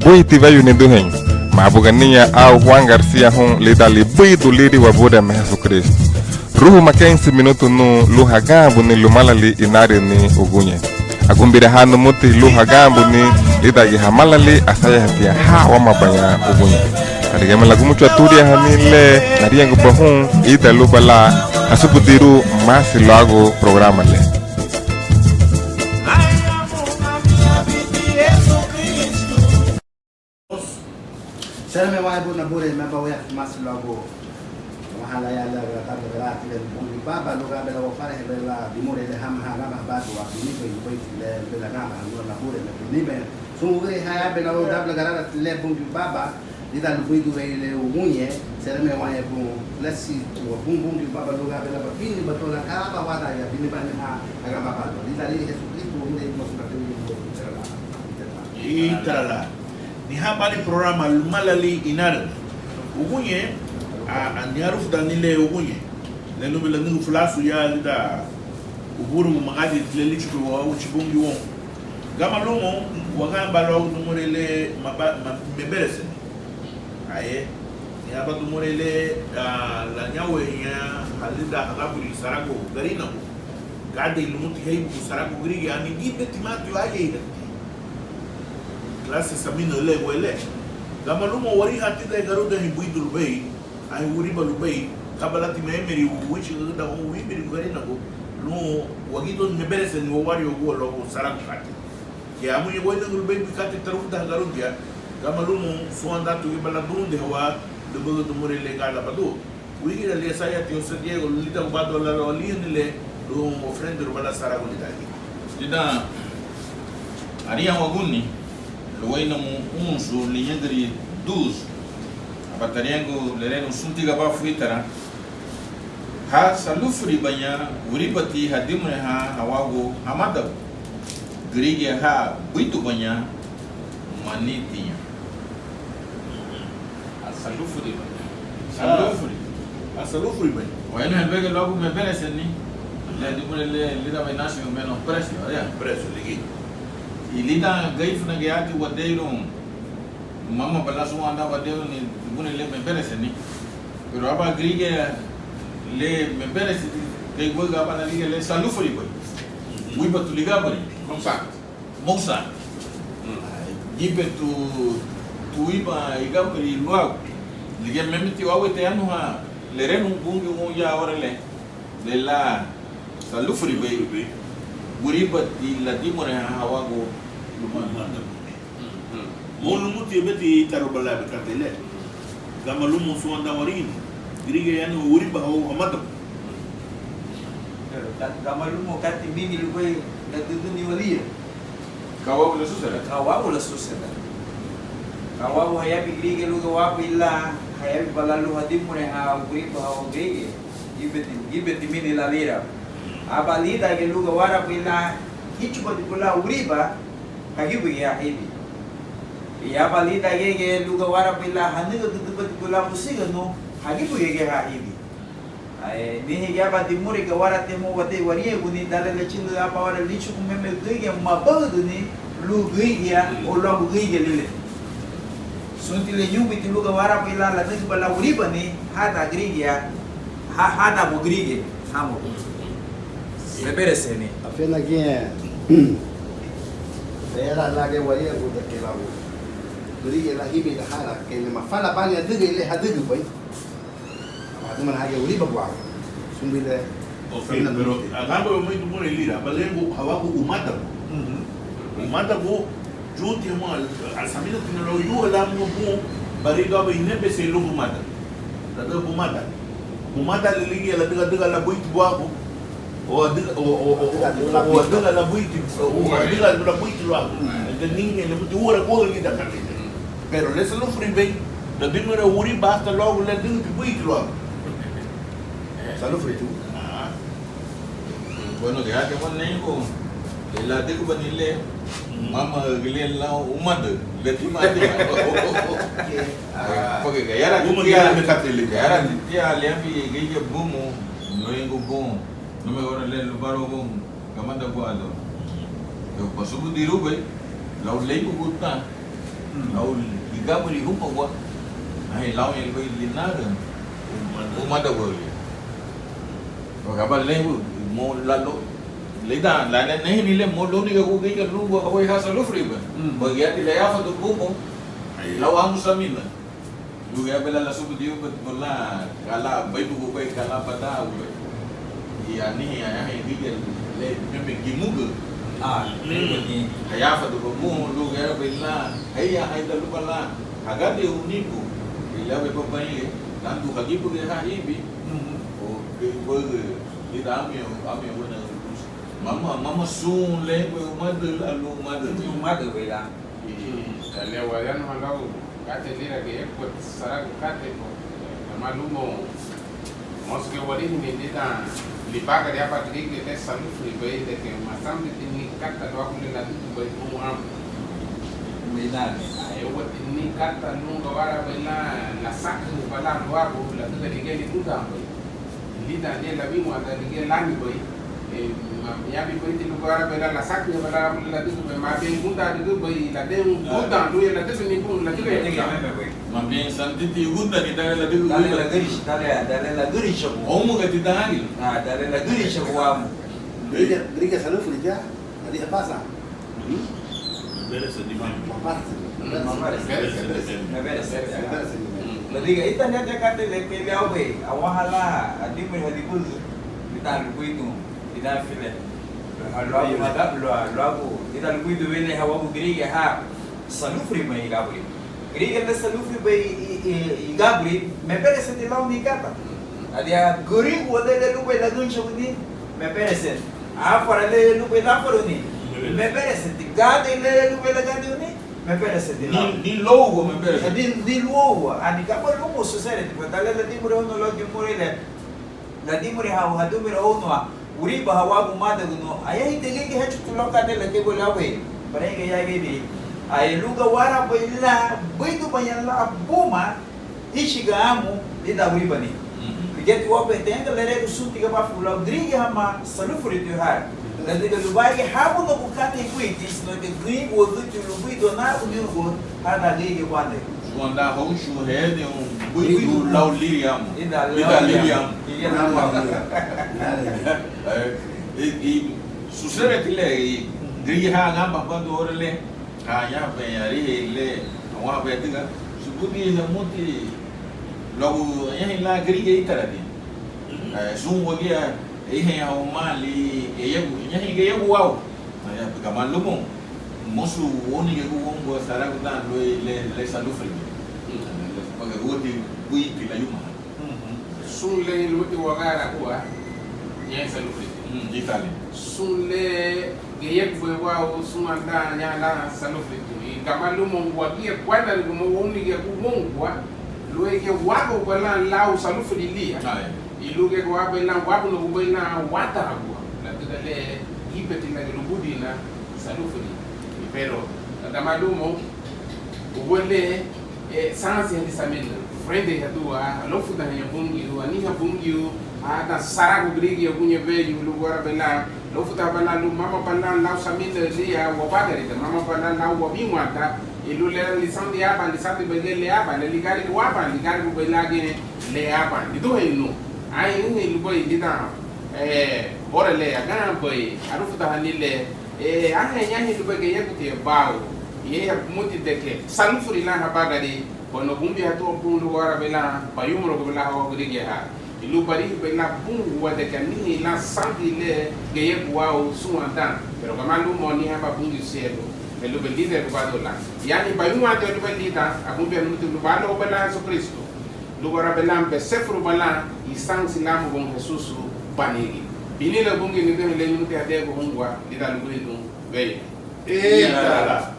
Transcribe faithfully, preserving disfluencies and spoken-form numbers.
Buiti weyu, niduheñu. Mábuga niña au, Juan García, hun lidan libuidun liri Wabureme Hesukrístu. Ru humá keinsi minutu nun lun haganbuni Lumalali Inarüni uguñe. Agunbiraha numuti lun haganbuni lídangiñe hamalali asayahatiña ha wámabaña uguñe. Lárigiame lagumuchun aturiahani le, nariñaguba hun ida luba lan hasubudirun masi luagu programa le. Seremei waña bun, Nabureme, aba wéiyaasu masi luagu wahalaya le, aba ladüga garati le Bungiu Baba lun gayara wafarenhabei lan dimurei le hama ha aganbahabadiwa, binibei lubeiti le, lubei laganbahaña, Nabureme, binibei. Sun wügüri ha yabei lau dabula garara le Bungiu Baba lidan lubuidun weyu le uguñe. Seremei waña bun, lesi wagun Bungiu Baba lun gayara bafíniba to lan ka aban wádangiñe binibaña ha aganbahabadiwa, lidan liri Hesukrístu Wabureme. Ítarala. Niha bani programa Lumalali Inarüni uguñe. A, a, niha arufudahani le uguñe le lunbei lanügün fulasu ya lidan uburugu magadi le líchugubei Wáguchi Bungiu woun. Gama lumoun, waganba luagu dimurei le maba-, ma-, mebereseni. Aye, niha aban dimurei le, a, lañaweiña ha lidan hagaburi saragu Garinagu. Gádei lumuti héibugun saragu gürigia ani gíbetimaati ayeirati. Klasi saminaü le, guele. Gama lumoun, wariha tidan garudahin buidu lubéi, anhein wuriba lubéi, ka ba látima émeri wíchigagüda houn wíbirigu Garinagu lun wagidun mebereseni wawariagua luagu saragu katei. Kei amuñegueinarügü lubéi burí katei tarufudahan garüdia. Gama lumoun, súnwandan tugiba lan dundehawa lubügü dimurei le gádanbadu. Wígirali asayahati José Diego lidan ubadu lan lawalihani le lun wafurenderuba lan saragu lidan. Lidan ariñawaguni luéinamu unsu liñügüri duusu, aba tariñagun lererun Súnti Gabafu ítara: Ha salufuribaña wuribati hadimurehan hawagu hamadagu, gürigia ha buídubaña manitiña. Asalufuribaña. Salufuri. Asalufuribaña. Wayanu hebegi luagu mebereseni. Le dimurei le lidan menos precio, ya. Precio, ligía. Y lidan gaifunagiati wadeirun mama bala súnwandan wadeiruni dimurei le mebereseni. Pero aban gürigia le mebereseni, kei guagu aban gürigia le salufuribai. Wuriba tu ligaburi. Exacto. Mousa. Gíbetu tuiba igaburi luagu. Ligía mémeti waweitayanuha lererun Bungiu woun ya ora le, le lan salufuribei wuribati ladimurehan hawagu lumadagu. Moun lumuti ebeti ítara lubá lan katei le. Gama lumoun súnwandan warihini gürigia yanuha wuriba hawagu hamadagu. Pero ga-, gama lumoun katei mini lubéi ladügüni waliya. Ka uagu lasusereda? Ka uagu lasusereda? Ka uagu hayabin gürigia lun gawara buri lan hayabinba lan lun hadimurehan wuriba hawagu gürigia? Gíbeti, gíbeti mini lan lira. Aban lídangiñe lun gawara buri lan híchugubadibu lan wuriba, hagibugiñe ha híbiri. Aban lídangiñe lun gawara buri lan hanügagüdübadibu lan busiganu, hagibugiñe ha híbiri. Anihein aban dimurei gawaraati houn wadei wariñaguni dan le lachülürün aban oura líchugumeme gürigia mabahüdüni lun gürigia o luagu gürigia lira. Sunti le ñǘbinti lun gawara buri lan lanügüba lan wuribani, hadan gürigia, ha-, hadan bun gürigia, hamu bun. Mebereseni. Afiñe giñe, gayara lan giñe wariñagun kei luagu gürigia lan híbiri lan hara, kei le mafalabani adügei le hadügübei. Aba adimurehan giñe wuriba buagu. Sunbei le. Ok, pero aganbabei dimurei lira, aba lariñagun hawagu umadagu. Umadagu, yuti huma, asaminatina luagu yuha lan bun, baridu aban inebesei lun bumadagu. Ladüga bumadagu. Bumadagu ligía ladüga, adüga lan buiti buagu. O adüga, o, o, o, o, o adüga lan buiti, o adüga lan buiti luagu. Ladüga niña, lumuti ura guagu lidan katei. Pero le salufuribei, ladimurei wuriba hasta luagu le adügüti buiti luagu. Salufuritu. Ah. Bueno, gayaraati wanengu, le ladügübani le, mama gile lau umadagu, le tima tima. Ah. Porque gayaraati, gayaraati liabin gigia bumu, nurengu bun. Numei ora le lubaroun bun, gamada guado. Yo, basubudirubei lau leibugun tan, Au ligaburi humagua, anhein lau ñein lubéi linaga, umadaguaü. Wagaba lebu, mo lalo, lidan, la ne, neheni le, mo lóunigagu gürigia lungua hawéi ha salufuriba. Bagiati le yafadu bumo, lau amu samina. Lun gayarabei lan lasubudirubadibu lan ka lan béibugubei, ka lan badaagubei. Ani, anhein gürigia le meme gimugaü. Ah, gimugaü. Hayafaduba bun, lun gayarabei lan heiya haida luba lan hagadi unibu. Ilawei babaña, dandu hagibugiñe ha hibi. O kei baü, lidan ami, ami wena. Mama, mama sun le, umadü lan, lun umadü. Lun umadübei lan. Ítara liña wariñanuha luagu katei lira giñe, saragu katei, gama lumoun, mosu giñe warihini lidan libagari aban gürigia le salufuribei, de que masanditi ni kata luagu le ladügübei bun amu. Ai, úati ni kata lun gawarabei lan lasakürüba lan luagu ladüga ligía ligundanbei. Lidan le lawinwanda ligía lánibei, eh, ma-, miabin buiti lun gawarabei lan lasakürüba lan ladügübei, mabien gúndaarügübei, ladüga gúndaarügü, ladügüni bun, ladüga. Mabien sanditi gúndani dan le ladügübei. Dan le lagürishi, dan le, dan le lagürishagu. Ómugati dan ágila. Ah, dan le lagürishagu amu. Gürigia, gürigia salufuri ya, adiha pasa. Mebereseni. Mebereseni. Mebereseni. Ladüga ítara liña katei le kei le aubei, awanha lan adimurehadibu lidan lubuidun, lidan file. Luagu, luagu, luagu, lidan lubuidun weyu le hawagu gürigia ha salufuribei igaburi. Gürigia le salufuribei i-, i-, igaburi, meberesenti lau ni kata. Adia, gurigua le, le lubéi lagürinsaguni, meberesenti. Afara le, le lubéi lafaruni, meberesenti. Gádei le, le lubéi lagádeguni, meberesenti lau. Ni, ni lougua meberesenti. Ni, ni lougua. Ani gama lumoun susereti, pero dan le ladimureha óunawa lau dimurei le, ladimureha, hadimurehóunawa wuriba hawagu umadagunun, añahein gürigia hechuti lau katei le kei buri aubei, bareinga ya gei biri. Aye lun gawarabei lan buidubaña lan buma, íchiga amu lidan wuribani. Ligíati wabei tariñaga lererun Súnti Gabafu luagu gürigia hama salufuritiña ha. Ladüga lubaragiñe hábunagu katei buiti, sino que güringuagüti lubuidun anaguniurua hadan gürigia guandei. Súnwandan houchurei buidu lau liri amu. Lidan liri amu. Ligía lau amu. Eh, i, i, susereti le, i, gürigia ha aganbahabadun oura le, ha añahabei arihei le, awanhabei adüga, subudi hamuti luagu añahein lan gürigia ítaradi. Eh, sun wagía, eihaña humaalin geyegu, añahein geyegu wau. Gama lumoun, mosu wóunigagu woungua saragu dan luéi le, le salufuribei. Baga úati buiti layumaha. Sun le lumuti wagaragua ñein salufuriti. Ítara liña. Sun le geyegubei wau súnwandan ñein lan salufuriti. Gama lumoun wagía guánarügü mosu wóunigagu woungua luéigiñe wágauba lan lau salufuri lía. Ai. Lun gayarabei lan wábunagubei lan wádanagua, ladüga le gíbeti lan lugudina salufuri. Pero gama lumoun, ugua le, eh, sansihali saminaü, furendeihadua, alufudahaña Bungiu, aniha Bungiu hadan saragu gürigia uguñe weyu, lun gayarabei lan lufudahaba lan lun mamaba lan lau saminaü lía wabagarida, mamaba lan lau wawinwanda, lun le lisandi aban, lisandibei giñe le aban, le ligarigi waban, ligarigubei lan giñe le aban, niduheñu. Anhein lubéi lidan, eh, oura le aganbei arufudahani le, eh, anhein, anhein lubéi geyegutiña bau, iñeña bumuti de que salufuri lan habagari, bueno, bunbiahatua bun lun gayarabei lan bayumuragubei lan hawagu gürigia ha. Lun barihibei lan bungua de que anihein lan sandi le geyegu wau súnwandan, pero gama lumoun anihein aban Bungiu sielu, le lubéi líderagubadiwa lan. Ani bayumwaatiwa lubéi lidan, agunbiraha numuti lun báluahabei lan Hesukrístu, lun gayarabei lan besefuruba lan isansi lámugaun Hesusu banigi. Binilaü Bungiu, niduheñu, le numuti hadiáguba hungua lidan lubuidun weyu. Ítara.